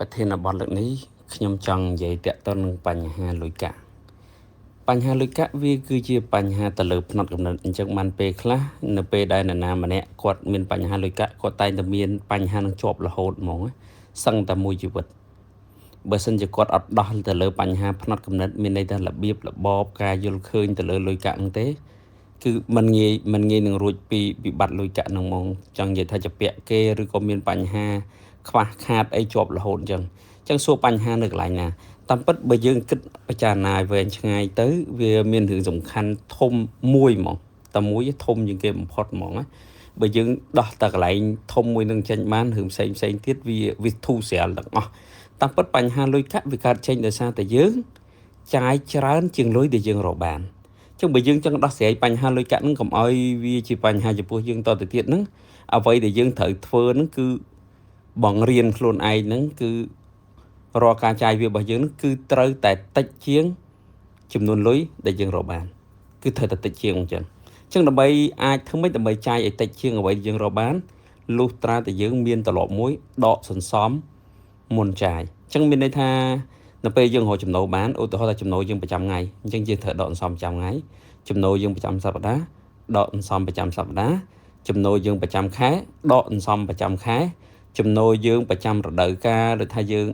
ប្រធានបទលើកនេះខ្ញុំចង់និយាយទាក់ទងនឹងបញ្ហាលុយកាក់បញ្ហាលុយកាក់វាគឺជាបញ្ហាទៅលើផ្នត់គំនិតអញ្ចឹងបានពេលខ្លះនៅពេលដែលនរណាម្នាក់គាត់មានបញ្ហាលុយកាក់គាត់តែងតែមានបញ្ហានឹងជាប់រហូតហ្មងសឹងតែមួយជីវិតបើសិនជាគាត់អត់ដោះទៅលើបញ្ហាផ្នត់គំនិតមានន័យថារបៀបរបបការយល់ឃើញទៅលើលុយកាក់ហ្នឹងទេគឺมันងាយมันងាយនឹងរួចពីវិបត្តិលុយកាក់ហ្នឹងហ្មងចង់និយាយថាជាពាក់គេឬក៏មានបញ្ហាខ្វះខាតអីជាប់រហូតអញ្ចឹងអញ្ចឹងសួរបញ្ហានៅកន្លែងណាតាមពិតបើយើងគិតពិចារណាឲ្យវែងឆ្ងាយទៅវាមានរឿងសំខាន់ធំមួយហ្មងតែមួយធំជាងគេបំផុតហ្មងណាបើយើងដោះតែកន្លែងធំមួយនឹងចេញបានរឿងផ្សេងផ្សេងទៀតវាវាធូរស្រាលទាំងអស់តាមពិតបញ្ហាលុយកាក់វាកើតចេញដោយសារតែយើងចាយច្រើនជាងលុយដែលយើងរកបានចឹងបើយើងចង់ដោះស្រាយបញ្ហាលុយកាក់ហ្នឹងកុំឲ្យវាជាបញ្ហាចំពោះយើងតទៅទៀតហ្នឹងអ្វីដែលយើងត្រូវធ្វើហ្នឹងគឺបង្រៀនខ្លួនឯងហ្នឹងគឺរាល់ការចាយវារបស់យើងហ្នឹងគឺត្រូវតែតិចជាងចំនួនលុយដែលយើងរកបានគឺត្រូវតែតិចជាងអញ្ចឹងអញ្ចឹងដើម្បីអាចធ្វើម៉េចដើម្បីចាយឲ្យតិចជាងអ្វីដែលយើងរកបានលុះត្រាតែយើងមានទម្លាប់មួយដកសន្សំមុនចាយអញ្ចឹងមានន័យថានៅពេលយើងរកចំណូលបានឧទាហរណ៍ថាចំណូលយើងប្រចាំថ្ងៃអញ្ចឹងយើងត្រូវដកសន្សំប្រចាំថ្ងៃចំណូលយើងប្រចាំសប្តាហ៍ដកសន្សំប្រចាំសប្តាហ៍ចំណូលយើងប្រចាំខែដកសន្សំប្រចាំខែចំណូលយើងប្រចាំរដូវកាលឬថាយើង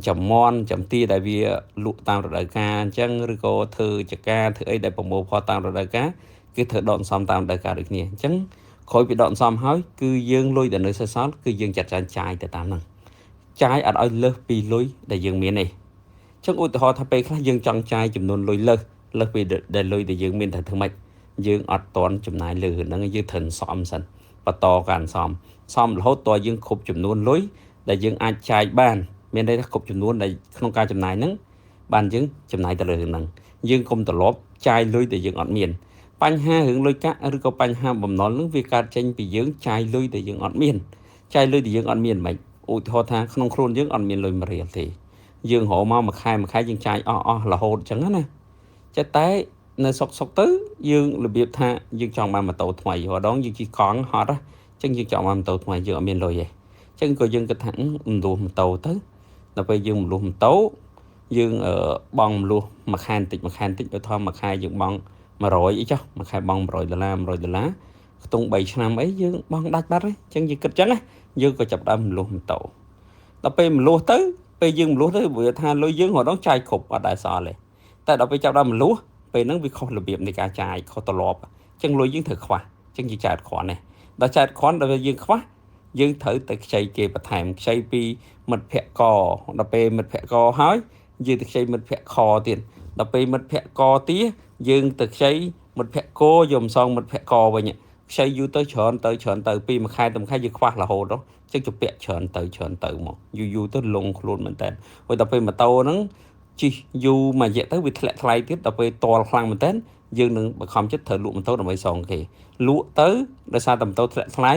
ចំមន់ចំទីដែលវាលក់តាមរដូវកាលអញ្ចឹងឬក៏ធ្វើចការធ្វើអីដែលប្រមូលផលតាមរដូវកាលគឺត្រូវដកសន្សំតាមរដូវកាលដូចគ្នាអញ្ចឹងក្រោយពីដកសន្សំហើយគឺយើងលុយដែលនៅសេសសល់គឺយើងចាត់ចែងចាយទៅតាមហ្នឹងចាយអត់ឲ្យលើសពីលុយដែលយើងមានទេអញ្ចឹងឧទាហរណ៍ថាពេលខ្លះយើងចង់ចាយចំនួនលុយលើសលើសពីដែលលុយដែលយើងមានតែធ្វើម៉េចយើងអត់តន់ចំណាយលើហ្នឹងយើងត្រូវសន្សំសិនបន្តការសន្សំសំរហូតតយើងគ្រប់ចំនួនលុយដែលយើងអាចចាយបានមានន័យថាគ្រប់ចំនួនដែលក្នុងការចំណាយហ្នឹងបានយើងចំណាយទៅលើរឿងហ្នឹងយើងកុំត្រឡប់ចាយលុយដែលយើងអត់មានបញ្ហារឿងលុយកាក់ឬក៏បញ្ហាបំណុលហ្នឹងវាកើតចេញពីយើងចាយលុយដែលយើងអត់មានចាយលុយដែលយើងអត់មានមិនឧទាហរណ៍ថាក្នុងខ្លួនយើងអត់មានលុយ1រៀលទេយើងរកមកមួយខែមួយខែយើងចាយអស់អស់រហូតអញ្ចឹងណាចេះតែនៅសុកសុកទៅយើងរបៀបថាយើងចង់បានម៉ូតូថ្មីរាល់ដងយើងជិះកង់ហត់អញ្ចឹងយើងចង់បានម៉ូតូថ្មីយើងអត់មានលុយទេអញ្ចឹងក៏យើងគិតថាមលោះម៉ូតូទៅដល់ពេលយើងមលោះម៉ូតូយើងបង់មលោះមួយខែបន្តិចមួយខែបន្តិចឧទាហរណ៍មួយខែយើងបង់100អីចុះមួយខែបង់100ដុល្លារ100ដុល្លារខ្ទង់3ឆ្នាំអីយើងបង់ដាច់បាត់ហើយអញ្ចឹងយើងគិតចឹងណាយើងក៏ចាប់ដើមមលោះម៉ូតូដល់ពេលមលោះទៅពេលយើងមលោះទៅវាថាលុយយើងរហូតដល់ចាយគ្រប់អត់ដែលសល់ទេតែដល់ពេលចាប់ដើមមលោះពេលហ្នឹងវាខុសរបៀបនៃការចាយខុសទម្លាប់អញ្ចឹងលុយយើងត្រូវខ្វះអញ្ចឹងយើងចាយអត់គ្រាន់ទេដល់ចាយអត់គ្រាន់ដល់ពេលយើងខ្វះយើងត្រូវតែខ្ចីគេបន្ថែមខ្ចីពីមិត្តភក្តិកដល់ពេលមិត្តភក្តិកហើយយើងទៅខ្ចីមិត្តភក្តិខទៀតដល់ពេលមិត្តភក្តិកទៀតយើងទៅខ្ចីមិត្តភក្តិកយកម្សងមិត្តភក្តិកវិញខ្ចីយូរទៅច្រើនទៅច្រើនទៅពីមួយខែទៅមួយខែយើងខ្វះរហូតដល់ចឹងជពាក់ច្រើនទៅច្រើនទៅមកយូរយូរទៅលងខ្លួនមែនតើហើយដល់ពេលម៉ូតូហ្នឹងជិះយូរមួយរយៈទៅវាធ្លាក់ថ្លៃទៀតដល់ពេលតលខ្លាំងមែនតើយើងនឹងបង្ខំចិត្តត្រូវលក់ម៉ូតូដើម្បីសងគេលក់ទៅដោយសារតែម៉ូតូធ្លាក់ថ្លៃ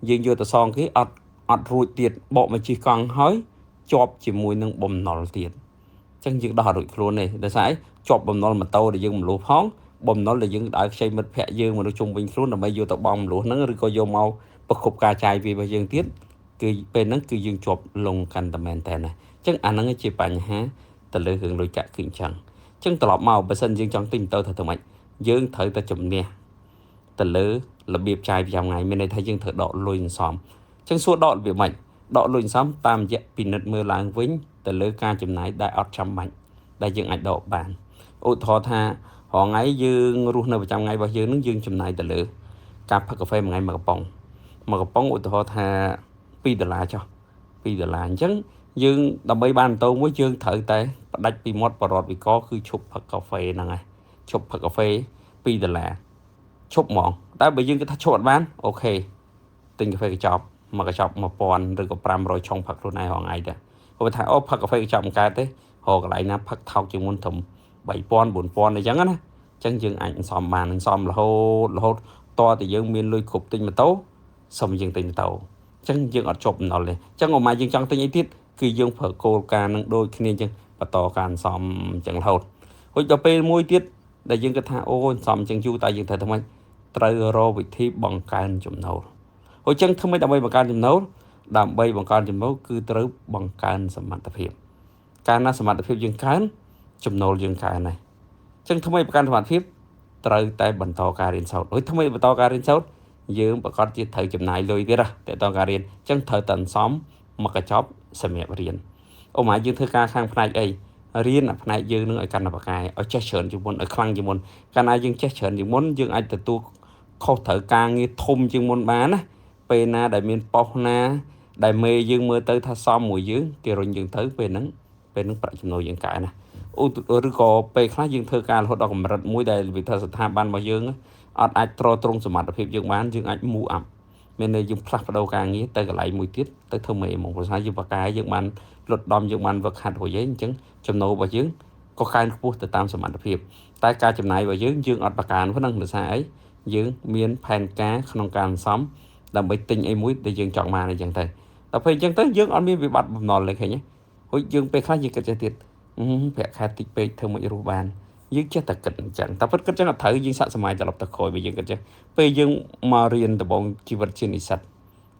យើងយកទៅសងគេអត់អត់រួចទៀតបកមកជិះកង់ហើយជាប់ជាមួយនឹងបំណុលទៀតអញ្ចឹងយើងដោះអត់រួចខ្លួនទេដោយសារអីជាប់បំណុលម៉ូតូដែលយើងមលុះផងបំណុលដែលយើងដើរខ្ចីមិត្តភ័ក្តិយើងមនុស្សជុំវិញខ្លួនដើម្បីយកទៅបង់មលុះហ្នឹងឬក៏យកមកប្រគប់ការចាយវារបស់យើងទៀតគឺពេលហ្នឹងគឺយើងជាប់លងកាន់តែមែនតើណាអញ្ចឹងអាហ្នឹងជាបញ្ហាទៅលើរឿងលុយកាក់គឺអញ្ចឹងអញ្ចឹងត្រឡប់មកបើសិនយើងចង់ទិញម៉ូតូថាធ្វើម៉េចយើងត្រូវតែជំនះទៅលើរបៀបចាយប្រចាំថ្ងៃមានន័យថាយើងត្រូវដកលុយសន្សំអញ្ចឹងសួរដករបៀបម៉េចដកលុយសន្សំតាមរយៈពិនិត្យមើលឡើងវិញទៅលើការចំណាយដែលអត់ចាំបាច់ដែលយើងអាចដកបានឧទាហរណ៍ថារាល់ថ្ងៃយើងរស់នៅប្រចាំថ្ងៃរបស់យើងនឹងយើងចំណាយទៅលើការផឹកកាហ្វេមួយថ្ងៃមួយកំប៉ុងមួយកំប៉ុងឧទាហរណ៍ថា2ដុល្លារចុះ2ដុល្លារអញ្ចឹងយើងដើម្បីបានម៉ូតូមួយយើងត្រូវតែផ្ដាច់ពីមាត់បរតវិកគឺឈប់ផឹកកាហ្វេហ្នឹងហើយឈប់ផឹកកាហ្វេ2ដុល្លារឈប់ហ្មងតែបើយើងគិតថាឈប់អត់បានអូខេទិញកាហ្វេកញ្ចប់មួយកញ្ចប់1000ឬក៏500ឆុងផឹកខ្លួនឯងរាល់ថ្ងៃទៅព្រោះថាអូផឹកកាហ្វេកញ្ចប់មិនកើតទេរកកន្លែងណាផឹកថោកជាងមុនត្រឹម3000 4000អីចឹងណាអញ្ចឹងយើងអាចសំបានសំរហូតរហូតតតែយើងមានលុយគ្រប់ទិញម៉ូតូសុំយើងទិញម៉ូតូអញ្ចឹងយើងអត់ជាប់បំណុលទេអញ្ចឹងអមយើងចង់ទិញអីទៀតគឺយើងប្រើគោលការណ៍នឹងដូចគ្នាអញ្ចឹងបន្តការសំអញ្ចឹងរហូតរួចដល់ពេលមួយទៀតដែលយើងគិតថាអូសំអញ្ចឹងយូរតែយើងត្រូវធ្វើម៉េចត្រូវរកវិធីបង្កើនចំណូលអញ្ចឹងធ្វើម៉េចដើម្បីបង្កើនចំណូល ដើម្បីបង្កើនចំណូលគឺត្រូវបង្កើនសមត្ថភាពកាលណាសមត្ថភាពយើងកើនចំណូលយើងកើនដែរអញ្ចឹងថ្មីបង្កើនសមត្ថភាពត្រូវតែបន្តការរៀនសូត្រហើយថ្មីបន្តការរៀនសូត្រយើងប្រកាសជាត្រូវចំណាយលុយទៀតណាតើតការរៀនអញ្ចឹងត្រូវតែសន្សំមកកញ្ចប់សម្រាប់រៀនអូម៉ាយើងធ្វើការខាងផ្នែកអីរៀនផ្នែកយើងនឹងឲ្យកាន់តែប្រកែឲ្យចេះច្រើនជាងមុនឲ្យខ្លាំងជាងមុនកាលណាយើងចេះច្រើនជាងមុនយើងអាចទទួលខុសត្រូវការងារធំជាងមុនបានណាពេលណាដែលមានប៉ុស្តិ៍ណាដែលមេយើងមើលទៅថាសមមួយយើងគេរុញយើងទៅពេលហ្នឹងប្រាក់ចំណូលយើងកើនណាឬក៏ពេលខ្លះយើងធ្វើការរហូតដល់កម្រិតមួយដែលវិទ្យាស្ថាប័នរបស់យើងអត់អាចទ្រទ្រង់សមត្ថភាពយើងបានយើងអាច move up មានន័យយើងផ្លាស់ប្ដូរការងារទៅកន្លែងមួយទៀតទៅធ្វើមេហ្មងព្រោះថាយើងបកកែយើងបានលត់ដំយើងបានវឹកហាត់រួចហើយអញ្ចឹងចំណូលរបស់យើងក៏កើនខ្ពស់ទៅតាមសមត្ថភាពតែការចំណាយរបស់យើងយើងអត់ប្រកើនហ្នឹងដោយសារអីយើងមានផែនការក្នុងការសន្សំដើម្បីទិញអីមួយដែលយើងចង់បានអញ្ចឹងទៅដល់ពេលអញ្ចឹងទៅយើងអត់មានវិបត្តិបំណុលទេឃើញទេហួចយើងពេលខ្លះយើងគិតចេះទៀតប្រាក់ខែតិចពេកធ្វើមិនរស់បានយើងចេះតែគិតអញ្ចឹងតែពិតគិតចឹងអត់ត្រូវយើងសាក់សម័យត្រឡប់ទៅក្រោយបើយើងគិតចឹងពេលយើងមករៀនដំបូងជីវិតជានិស្សិត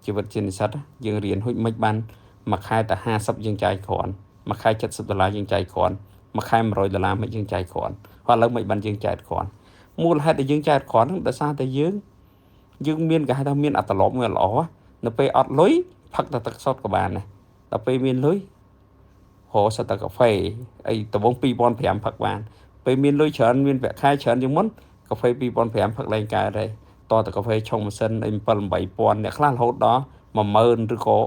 យើងរៀនហួចមិនបានមួយខែតែ50យើងចាយគ្រាន់មួយខែ70ដុល្លារយើងចាយគ្រាន់មួយខែ100ដុល្លារមិនយើងចាយគ្រាន់ហើយឥឡូវមិនបានយើងចាយគ្រាន់មូលហេតុដែលយើងចាយគ្រាន់ហ្នឹងដោយសារតែយើងមានគេហៅថាមានអត្តលោមមួយល្អនៅពេលអត់លុយផឹកតែទឹកសុទ្ធក៏បានដែរដល់ពេលមានលុយរកសិតតែកាហ្វេអីដំបង2500ផឹកបានពេលមានលុយច្រើនមានប្រាក់ខែច្រើនជាងមុនកាហ្វេ2500ផឹកឡើងកើតហើយតតែកាហ្វេឆុងម៉ាស៊ីនអី7 8000អ្នកខ្លះរហូតដល់10000ឬក៏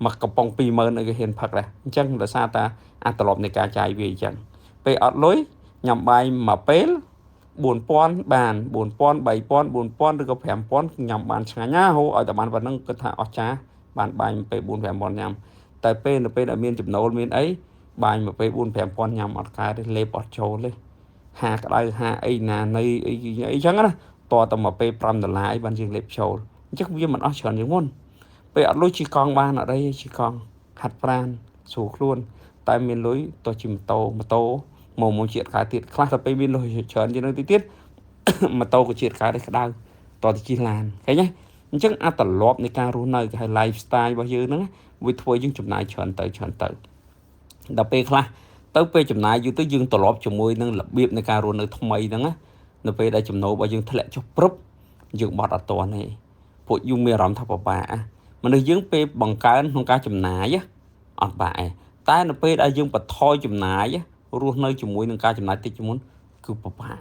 មកកំប៉ុង20000អីគេហ៊ានផឹកដែរអញ្ចឹងដោយសារតាអាត្រឡប់នៃការចាយវាអញ្ចឹងពេលអត់លុយញ៉ាំបាយមួយពេល4000បាន4000 3000 4000ឬក៏5000ញ៉ាំបានឆ្ងាញ់ណាហូឲ្យតែបានប៉ុណ្ណឹងគិតថាអស្ចារ្យបានបាយមួយពេល4 5000ញ៉ាំតែពេលនៅពេលដែលមានចំណូលមានអីបាយមួយពេល4 5000ញ៉ាំអត់កើតទេលេបអត់ចូលទេហាក្តៅហាអីណានៃអីអីចឹងណាតតែមកពេល5ដុល្លារអីបានយើងលេបចូលអញ្ចឹងវាមិនអស់ច្រើនជាងមុនពេលអត់លុយជិះកង់បានអត់អីជិះកង់ហាត់ប្រានស្រួលខ្លួនតែមានលុយតោះជិះម៉ូតូមកជាតិកើតទៀតខ្លះតែពេលមានលុយច្រើនជាងនឹងទៀតម៉ូតូក៏ជាតិកើតដែរក្តៅតទៅជិះឡានឃើញទេអញ្ចឹងអាទម្លាប់នៃការរស់នៅគេហៅ lifestyle របស់យើងហ្នឹងវាធ្វើយើងចំណាយច្រើនទៅដល់ពេលខ្លះទៅពេលចំណាយយូរទៅយើងត្រឡប់ជាមួយនឹងរបៀបនៃការរស់នៅថ្មីហ្នឹងណានៅពេលដែលចំណូលរបស់យើងធ្លាក់ចុះព្រឹបយើងបត់អត់ទាន់ទេពួកយើងមានអារម្មណ៍ថាពិបាកមនុស្សយើងពេលបង្កើនក្នុងការចំណាយអត់បាក់ទេតែនៅពេលដែលយើងបន្ថយចំណាយរស់នៅជាមួយនឹងការចំណាយតិចជាងមុនគឺពិបា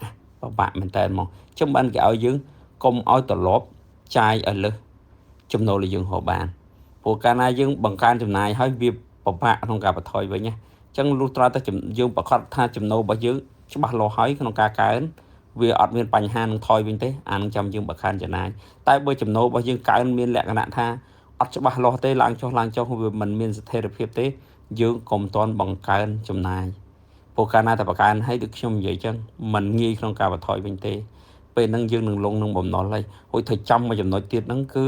កមែនតើហ្មងអញ្ចឹងបានគេឲ្យយើងកុំឲ្យត្រឡប់ចាយឲ្យលើសចំណូលដែលយើងរកបានព្រោះកាលណាយើងបង្កើនចំណាយហើយវាពិបាកក្នុងការបន្ថយវិញណាអញ្ចឹងលុះត្រាតែយើងប្រកាសថាចំណូលរបស់យើងច្បាស់លាស់ហើយក្នុងការកើនវាអត់មានបញ្ហានឹងថយវិញទេអានឹងចាំយើងបង្កើនចំណាយតែបើចំណូលរបស់យើងកើនមានលក្ខណៈថាអត់ច្បាស់លាស់ទេឡើងចុះវាមិនមានស្ថិរភាពទេយើងកុំទាន់បង្កើនចំណាយព្រោះកាលណាតែបង្កើនហើយដូចខ្ញុំនិយាយចឹងมันងាយក្នុងការបន្ថយវិញទេពេលហ្នឹងយើងនឹងលងនឹងបំណុលហើយហួចត្រូវចាំមួយចំណុចទៀតហ្នឹងគឺ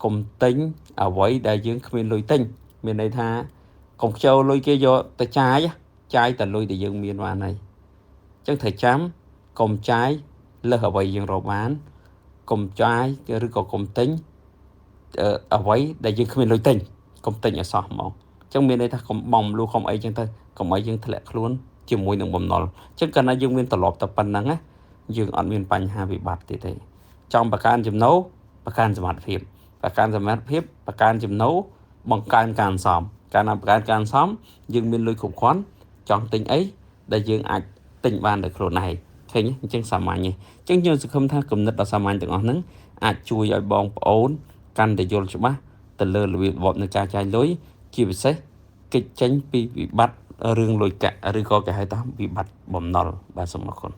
កុំទិញអ្វីដែលយើងគ្មានលុយទិញមានន័យថាកុំខ្ជិលលុយគេយកទៅចាយតែលុយដែលយើងមានបានហើយអញ្ចឹងត្រូវចាំកុំចាយលើសអ្វីយើងរកបានកុំចាយឬក៏កុំទិញអ្វីដែលយើងគ្មានលុយទិញកុំទិញឲ្យសោះហ្មងអញ្ចឹងមានន័យថាកុំបំលូកុំអីចឹងទៅកុំឲ្យយើងធ្លាក់ខ្លួនជាមួយនឹងបំណុលអញ្ចឹងកាលណាយើងមានត្រឡប់តែប៉ុណ្្នឹងណាយើងអត់មានបញ្ហាវិបត្តិទៀតទេចង់បង្កើនចំណូលបង្កើនសមត្ថភាពបង្កើនសមត្ថភាពបង្កើនចំណូលបង្កើនការសន្សំកាលណាបង្កើនការសន្សំយើងមានលុយគ្រប់គ្រាន់ចង់ទិញអីដែលយើងអាចទិញបានដោយខ្លួនឯងឃើញអញ្ចឹងសាមញ្ញទេអញ្ចឹងយើងសង្ឃឹមថាគំនិតដ៏សាមញ្ញទាំងអស់ហ្នឹងអាចជួយឲ្យបងប្អូនកាន់តែយល់ច្បាស់ទៅលើរបៀបរបបនៃការចាយលុយជាពិសេសគេចចេញពីវិបត្តិរឿងលុយកាក់ឬក៏គេហៅថាវិបត្តិបំណុលបាទសូមអរគុណ